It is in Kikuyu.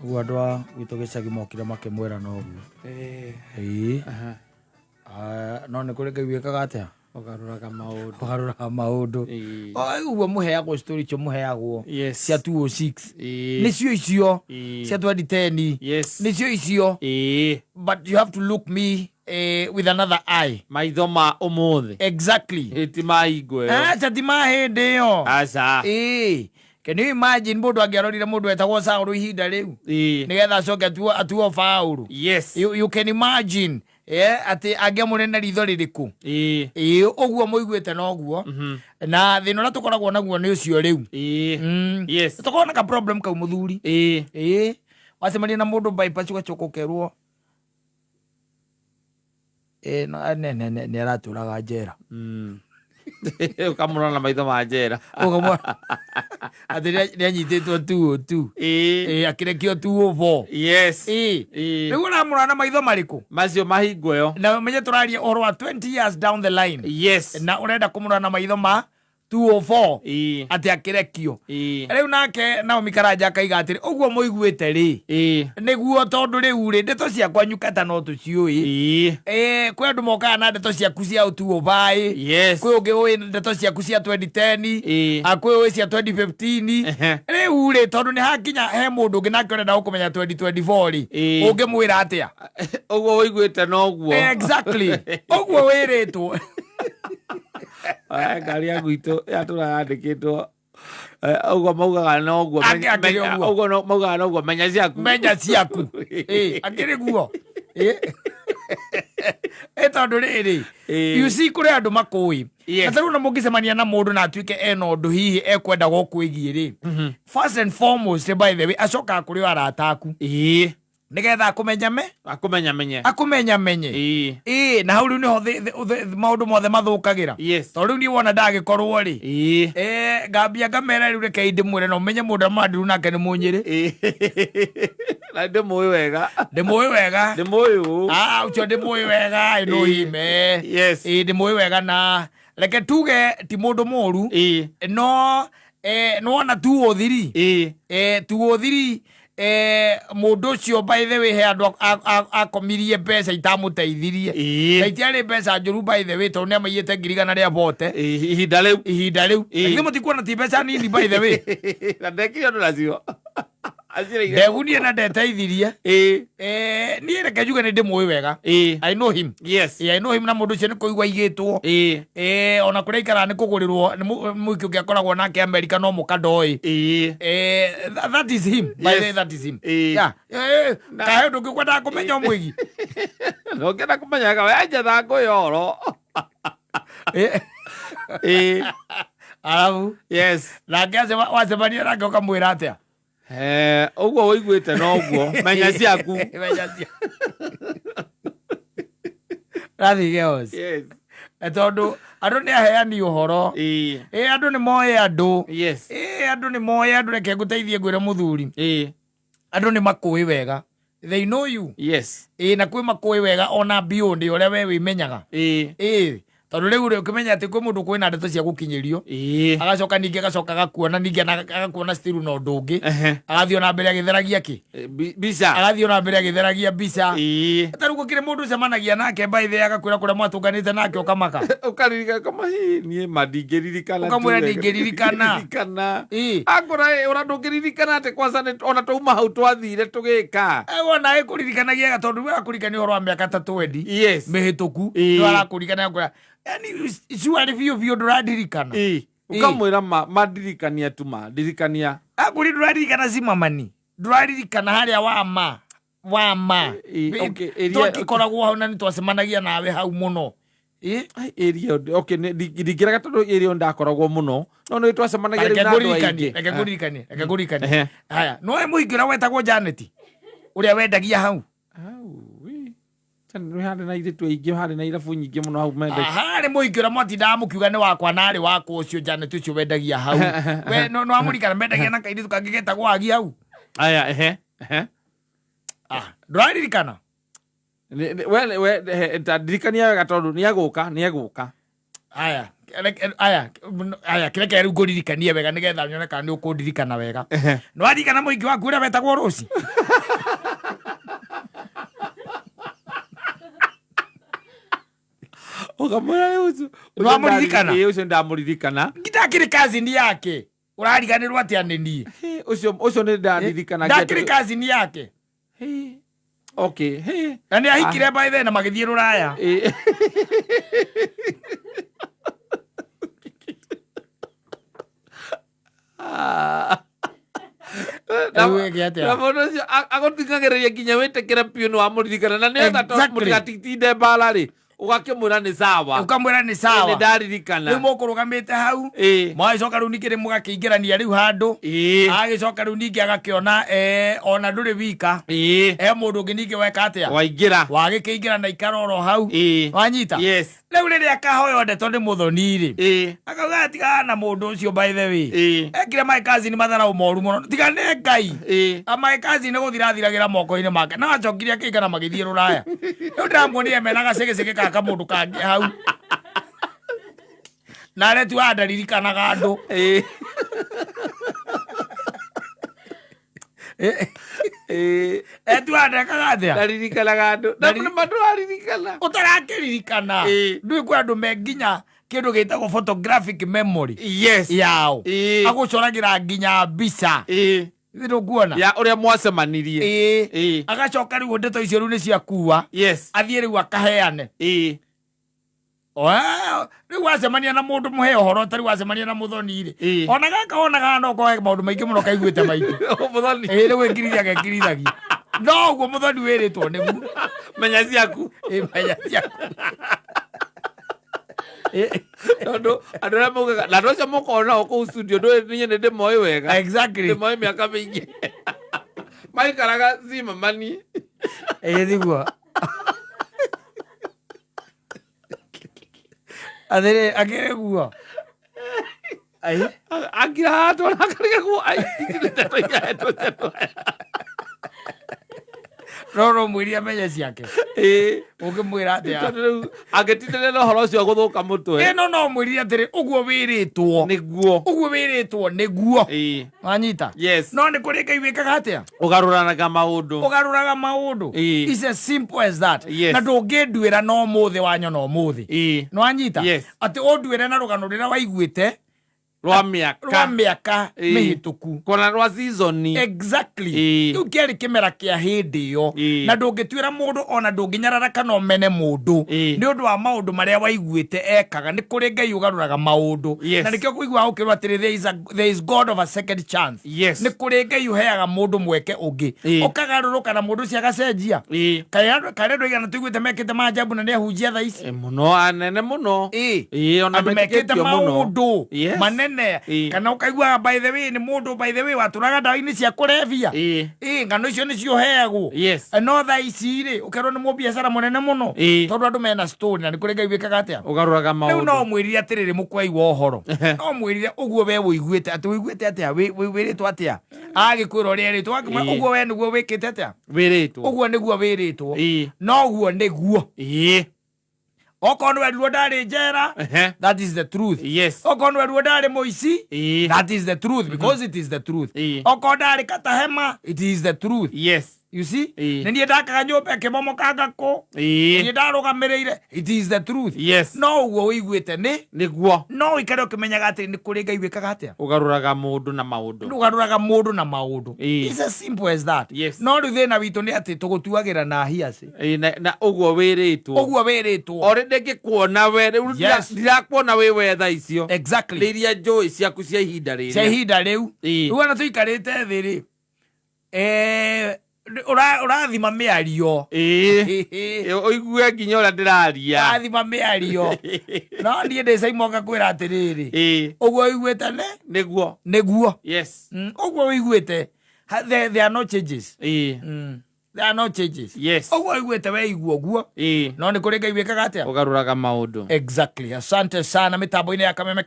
Ũguo andũ a gwitũ gĩcagi mokire makĩmwĩra noguo. Ĩĩ. Ah, no nĩ kũrĩ Ngai wĩkaga atĩa? Ũgarũraga maũndũ. Ũgarũraga maũndũ. Oh, ũguo mũheagwo story icio mũheagwo cia 206. Nĩcio icio cia 2010. Nĩcio icio. But you have to look me with another eye. Maitho ma ũmũthĩ. Exactly. Ĩ ti ma hingo ĩyo. Aca ti ma hĩndĩ ĩyo. Aca. Ĩĩ. Can you imagine mũndũ angĩarorire mũndũ wetagwo Saũlũ ihinda rĩu? Nĩgetha acoke atuo Paũlũ. You can imagine atĩ angĩamũrire na ritho rĩrĩkũ? Ĩĩ, ũguo mũiguĩte noguo. Na thĩna ũrĩa tũkoragwo naguo nĩ ũcio rĩu. Tũkoragwo na ka problem kau mũthuri. Ĩĩ. Wacemania na mũndũ bypass ũgacoka ũkerwo ĩĩ no nĩ aratũraga njera. Ũkamũrora na maitho ma njera. Ũkamũrora atĩ nĩ anyitĩtwo tu tu. Ĩĩ akĩrekio tu ũbo. Ĩĩ. Rĩu ũramũrora na maitho marĩkũ? Macio mahingo ĩyo. Na ũmenye tũraria ũhoro wa 20 years down the line. Na ũrenda kũmũrora na maitho ma 204. Atĩ akĩrekio. Rĩu nake Naomi Karanja akaiga atĩrĩ, ũguo mũiguĩte rĩ, nĩguo tondũ rĩu rĩ, ndeto ciakwa nyukata no tũciũĩ. Kwĩ andũ mokaga na ndeto ciaku cia 205. Kwĩ ũngĩ ũĩ ndeto ciaku cia 2010. Kwĩ ũĩ cia 2015. Rĩu rĩ, tondũ nĩ hakinya he mũndũ ũngĩ nake ũrenda gũkũmenya 2024 rĩ, ũngĩmwĩra atĩa? Ũguo ũiguĩte noguo. Exactly. Ũguo wĩrĩtwo. Aya, ngari ya gwitũ yatũra yandĩkĩtwo ũguo maugaga noguo. Akĩrĩ ũguo. Ũguo maugaga noguo, menya ciaku. Menya ciaku. Akĩrĩ guo. Tondũ rĩrĩ, you see kũrĩ andũ makũĩ. Na tarĩu ona mũngĩcemania na mũndũ na atuĩke ena ũndũ hihi ekwenda gũkwĩgiĩ rĩ, first and foremost, by the way, acokaga kũrĩ o arata aku. Nĩgetha akũmenyame. Akũmenyamenye. Akũmenyamenye. Ĩĩ, na hau rĩu nĩho maũndũ mothe mathũkagĩra. Tondũ rĩu niĩ wona ndagĩkorwo rĩ, ngambia ngamera rĩu rekei ndĩmwĩre na ũmenye mũndũ ũrĩa nake nĩ Mũnyĩrĩ. Na ndĩmũĩ wega. Ndĩmũĩ wega. Ndĩmũĩ ũũ. Ah, ũcio ndĩmũĩ wega, I know him, eh. Ĩĩ, ndĩmũĩ wega na reke tuge ti mũndũ mũru. No, nĩwona tu ũthiri. Tu ũthiri. Mũndũ ũcio by the way he andũ akomirie mbeca itamũteithirie. Na itiarĩ mbeca njũru by the way, tondũ nĩamaiyĩte ngiri igana rĩa bote. Ihinda rĩu. Ihinda rĩu. Lakini mũtikuona ti mbeca nini by the way. Na ndekire ũndũ nacio. Ndegunie na ndeteithirie. Niĩ reke njuge nĩ ndĩmũĩ wega. I know him. I know him na mũndũ ũcio nĩ kũigua aigĩtwo. Ona kũrĩa aikaraga nĩ kũgũrĩrwo nĩ mũhiki ũngĩ akoragwo nake America no mũka ndoĩ. That is him. By the way, that is him. Yeah. Kahe ũndũ ũngĩ ũkwendaga kũmenya ũmwĩgiĩ? No ngĩenda kũmenya wega, we njetha ngũya ũhoro. Arabu. Nake wacemania nake ũkamwĩra atĩa? Ũguo ũiguĩte noguo, menya ciaku. Menya ciaku. Nothing else. Tondũ andũ nĩ aheani ũhoro. Andũ nĩ moĩ andũ. Andũ nĩ moĩ andũ, reke ngũteithie ngwĩre mũthuri. Andũ nĩ makũĩ wega. They know you. Na kwĩ makũĩ wega ona beyond ũrĩa we wĩmenyaga. Tondũ rĩu rĩ, ũkĩmenya atĩ kwĩ mũndũ kwĩna ndeto cia gũkinyĩrio. Agacoka ningĩ agacoka agakuona ningĩ agakuona still na ũndũ ũngĩ. Agathiĩ ona mbere agĩtheragia kĩ? Mbica. Agathiĩ ona mbere agĩtheragia mbica. Ta rĩu gũkĩrĩ mũndũ ũcemanagia nake by the way agakwĩra kũrĩa mwatũnganĩte nake ũkamaka. Ũkaririkana kama hii niĩ ma ndingĩririkana. Ũkamwĩra ndingĩririkana. Ndingĩririkana. Akora ũra ndũngĩririkana atĩ kwanza nĩ ona twauma hau twathire tũgĩka. Wona ĩkũririkanagia wega tondũ rĩu arakũririkania ũhoro wa mĩaka ta 20. Mĩhĩtũku. Nĩ arakũririkania akwĩra, yani surely biũ biũ ndũrandirikana. Ũkamwĩra ma ndirikania tu ma ndirikania. Akũria ndũraririkana cimamani. Ndũraririkana harĩa wa ma. Wa ma. Twakĩkoragwo hau na nĩtwacemanagia nawe hau mũno. Ai, area ĩyo, okay, ndingĩrega tondũ area ĩyo ndakoragwo mũno. No nĩ twacemanagia rĩu na andũ aingĩ. Reke ngũririkanie, reke ngũririkanie. Haya, no we mũhiki ũrĩa wetagwo Janet, ũrĩa wendagia hau. Au, ĩ. Janet, nĩ harĩ na airĩtu aingĩ, harĩ na irabu nyingĩ mũno hau mendagia. Aha, nĩ mũhiki ũrĩa mwatindaga mũkiuga nĩ wakwa na arĩ wakwa ũcio Janet ũcio wendagia hau. We no wamũririkana mendagia na kairĩtu kangĩ getagwo Agi hau. Aya, ehe, ehe. Ndũraririkana? We, we, he, ta ndirikania wega tondũ nĩ egũka, nĩ egũka. Aya, reke, aya, aya, kĩreke rĩu ngũririkanie wega nĩgetha nyone kana nĩ ũkũndirikana wega. Nĩ waririkana mũhiki waku ũrĩa wetagwo Rose? Ũkamwĩra rĩu ũcio. Nĩwamũririkana? Ĩĩ, ũcio ndamũririkana. Ndakĩrĩ cousin yake, ũrariganĩrwo atĩa nĩ niĩ? Hĩ, ũcio ũcio nĩ ndaririkana. Ndakĩrĩ cousin yake. Hĩ, okay, hĩ. Na nĩ ahikire by then na magĩthiĩ rũraya. Ĩĩ. Ah. Rĩu ĩngĩ atĩa? Na mũndũ ũcio agũting'agĩrĩria nginya wĩtĩkĩre biũ nĩ wamũririkana na nĩgetha Exactly. mũtigatinde mbara rĩ, ũgakĩmwĩra nĩ sawa. Ũkamwĩra nĩ Nĩ sawa. ndaririkana. Rĩu mũkũrũgamĩte hau. Ĩĩ. Mwagĩcoka rĩu ningĩ rĩ mũgakĩingĩrania rĩu handũ. Ĩĩ. Agĩcoka rĩu ningĩ agakĩona ona ndũrĩ wika. Ĩĩ. He mũndũ ũngĩ ningĩ weka atĩa? Waingĩra. Wagĩkĩingĩra na ikara oro hau. Ĩĩ. Wanyita? Yes. Rĩu rĩrĩa akahoywo ndeto nĩ mũthoni rĩ, Ĩĩ. akauga tigana na mũndũ ũcio, by the way. Ĩĩ. Ekire my cousin matharau moru mũno. Tiga nĩ Ngai. Ĩĩ. My cousin nĩ gũthirathiragĩra moko-inĩ make. No acokire akĩingana magĩthiĩ rũraya. Rĩu ndĩramuonire mena gacĩgĩcĩgĩ ka kamũndũ kangĩ hau. Na aretua ndaririkanaga andũ. Ĩĩ. Ĩĩ. Etua ndekaga atĩa? Ndaririkanaga andũ. Na nĩ ma ndũraririkana. Ũtarakĩririkana. Ĩĩ. Ndũĩ kwĩ andũ me nginya kĩndũ gĩtagwo photographic memory Yes. yao. Ĩĩ. Agũcoragĩra nginya mbica. Ĩĩ. Ndũkuona? Ya ũrĩa mwacemanirie. Ĩĩ. Ĩĩ. Agacoka rĩu ndeto icio rĩu nĩ ciakua. Yes. Athiĩ rĩu akaheane. Ĩĩ. Rĩu wacemania na mũndũ mũhe ũhoro ta rĩu wacemania na mũthoni rĩ. Ĩĩ. Ona gaka wonaga no koe maũndũ maingĩ mũno kaiguĩte maingĩ. Mũthoni. Ĩĩ, rĩu ĩkirithia gekirithagia. No ũguo mũthoni wĩrĩtwo nĩguo. Menya ciaku. Ĩĩ, menya ciaku. Ĩĩ. Tondũ andũ arĩa maugaga na andũ acio mũkoragwo nao kũu studio ndũĩ niĩ nĩ ndĩmoĩ wega. Exactly. Ndĩmoĩ mĩaka mĩingĩ. Maikaraga Zimmerman. Ĩĩ thiguo. Atĩrĩ akĩrĩ guo. Ai. Akira hatwo na akarigagwo ai ici nĩ ndeto iheetwo ndeto. No no mwĩrie amenye ciake. Ĩĩ. Ũngĩmwĩra atĩa? Tondũ rĩu angĩtindanĩra na ũhoro ũcio gũthũka mũtwe. Ĩno no mwĩrire atĩrĩ ũguo wĩrĩtwo. Nĩguo. Ũguo wĩrĩtwo nĩguo. Ĩĩ. Wanyita? Yes. No nĩ kũrĩ Ngai wĩkaga atĩa? Ũgarũranaga maũndũ. Ũgarũraga maũndũ. Ĩĩ. It's as simple as that. Yes. Na ndũngĩnduĩra no ũmũthĩ wanyona ũmũthĩ. Ĩĩ. Nĩwanyita? Yes. Atĩ ũnduĩre na rũgano rũrĩa waiguĩte Rwa mĩaka. Rwa mĩaka Ĩĩ. mĩhĩtũku. Kona rwa season. Exactly. Ĩĩ. Kĩu kĩarĩ kĩmera kĩa hĩndĩ ĩyo. Ĩĩ. Na ndũngĩtuĩra mũndũ ona ndũngĩnyarara kana ũmene mũndũ Ĩĩ. nĩ ũndũ wa maũndũ marĩa waiguĩte ekaga. Nĩ kũrĩ Ngai ũgarũraga maũndũ. Yes. Na nĩkĩo kũiguaga gũkĩrwo atĩrĩ, there is God of a second chance. Yes. Nĩ kũrĩ Ngai ũheaga mũndũ mweke ũngĩ. Ĩĩ. Ũkagarũrũka na mũndũ ũcio agacenjia. Ĩĩ. Kaĩ andũ aigana tũiguĩte mekĩte maajabu na nĩ ahunjia thaa ici? Ĩ, mũno anene mũno. Ĩĩ. Ĩĩ, ona Andũ mekĩte metĩkĩtio mũno. maũndũ Yes. manene. Ĩĩ. Kana ũkaiguaga by the way nĩ mũndũ by the way watũraga ndawa-inĩ cia kũrebia. Ĩĩ. Ĩĩ, ng'ano icio nĩcio ũheagwo. Yes. No thaa ici rĩ, ũkerwo nĩ mũbiacara mũnene mũno. Ĩĩ. Tondũ andũ mena story na nĩ kũrĩ Ngai wĩkaga atĩa? Ũgarũraga Rĩu maũndũ. no ũmwĩrire atĩrĩrĩ mũkwei wa ũhoro. No ũmwĩrire ũguo we ũiguĩte atĩ ũiguĩte atĩa? Wĩrĩtwo atĩa? Agĩkwĩra ũrĩa erĩtwo, akĩmwĩra Ĩĩ. ũguo we nĩguo wĩkĩte atĩa? Wĩrĩtwo. Ũguo nĩguo wĩrĩtwo. Ĩĩ. No ũguo nĩguo. Ĩĩ. Okorwo nĩ werirwo ndarĩ njera, Ehe. that is the truth. Yes. Okorwo nĩ werirwo ndarĩ mũici, Ĩĩ. that is the truth because it is the truth. Ĩĩ. Okorwo ndarĩ katahema, it is the truth. Yes. You see? Ĩĩ. Nĩ niĩ ndakaga nyũmba ĩkĩmomokanga kũ. Ĩĩ. Nĩ niĩ ndarũgamĩrĩire, it is the truth. Yes. No ũguo ũiguĩte nĩ Nĩguo. No ũikare ũkĩmenyaga atĩ nĩ kũrĩ Ngai wĩkaga atĩa? Ũgarũraga mũndũ na maũndũ. Ũgarũraga mũndũ na maũndũ. Ĩĩ. It's as simple as that. Yes. No rĩu thĩna witũ nĩ atĩ tũgũtuagĩra na hiacĩ. Ĩĩ, na ũguo wĩrĩtwo. Ũguo wĩrĩtwo. O rĩ ndĩngĩkuona we, rĩu Yes. ndirakuona wĩ we thaa icio. Exactly. Nĩ iria njũĩ ciaku cia ihinda rĩrĩa. Cia ihinda rĩu. Ĩĩ. Rĩu ona tũikarĩte thĩ rĩ, ũrathima mĩario. Ĩĩ. Ĩĩ, ũigue nginya ũrĩa ndĩraria. Ũrathima mĩario. No niĩ ndĩ Simon ngakwĩra atĩrĩrĩ. Ĩĩ. Ũguo ũiguĩte nĩ? Nĩguo. Nĩguo. Yes. Ũguo ũiguĩte. There are no changes. Ĩĩ. There are no changes. Yes. Ũguo ũiguĩte we igua ũguo. Ĩĩ. No nĩ kũrĩ Ngai wĩkaga atĩa? Ũgarũraga maũndũ. Exactly. Asante sana mĩtambo-inĩ ya Kameme.